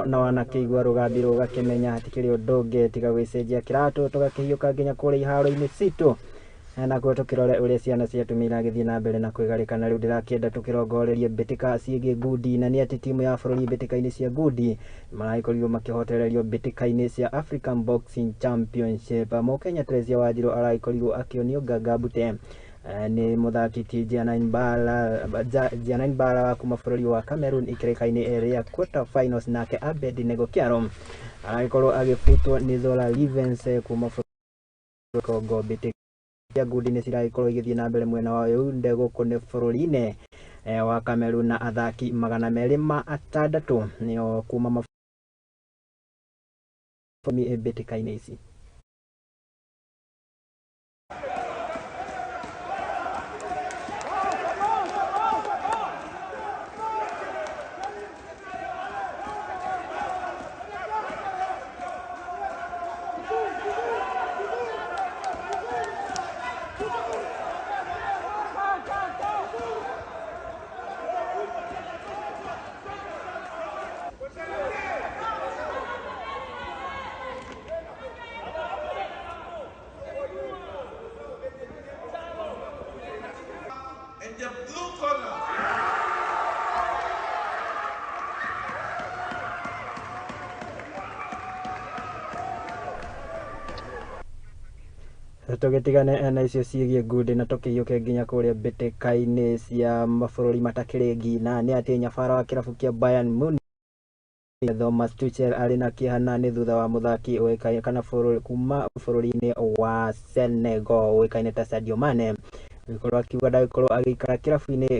Na wanakĩigua rũgambi rũgakĩmenya hatikĩrĩ ũndũ ũngĩ tiga gwĩcenjia kĩratũ, tũgakĩhiũka nginya kũrĩa iharo-inĩ citũ nakuo tũkĩrore ũrĩa ciana cia atumia iragĩthiĩ na mbere na kwĩgarĩka. Na rĩu ndĩrakĩenda tũkĩrongorerie mbĩtĩka ciĩgiĩ ngundi, na nĩ atĩ timu ya bũrũri mbĩtĩka-inĩ cia ngundi maragĩkorirwo makĩhotererio mbĩtĩka-inĩ cia African Boxing Championship. Mũkenya Teresia Wanjiru aragĩkorirwo akĩonio nganga mbute nĩ mũthaki ti Gianine Bara wa kuma bũrũri wa Cameroon ikereka-inĩ rĩa quarter finals, nake Abed Nego Kiaro aragĩkorwo agĩbutwo nĩ Zola Livens kuma bũrũri Congo. Mbĩtĩka cia ngundi nĩ ciragĩkorwo igĩthiĩ na mbere mwena wa Yaounde gũkũ nĩ bũrũri-inĩ wa Cameroon, na athaki 206 nĩo kuma mabũrũri mbĩtĩka-inĩ ici. In the blue corner. Tũgĩtigane na icio ciĩgiĩ ngundi na tũkĩhiũke nginya kũrĩa mbĩtĩka-inĩ cia mabũrũri matakĩrĩ ngina, nĩ atĩ nyabara wa kĩrabu kĩa Bayern Munich Thomas Tuchel arĩ na kĩeha na nĩ thutha wa mũthaki ũĩkaine kana bũrũri kuma bũrũri-inĩ wa Senegal ũĩkaine ta Sadio Mane gũkorwo akiuga ndagĩkorwo agĩikara kĩrabu-inĩ.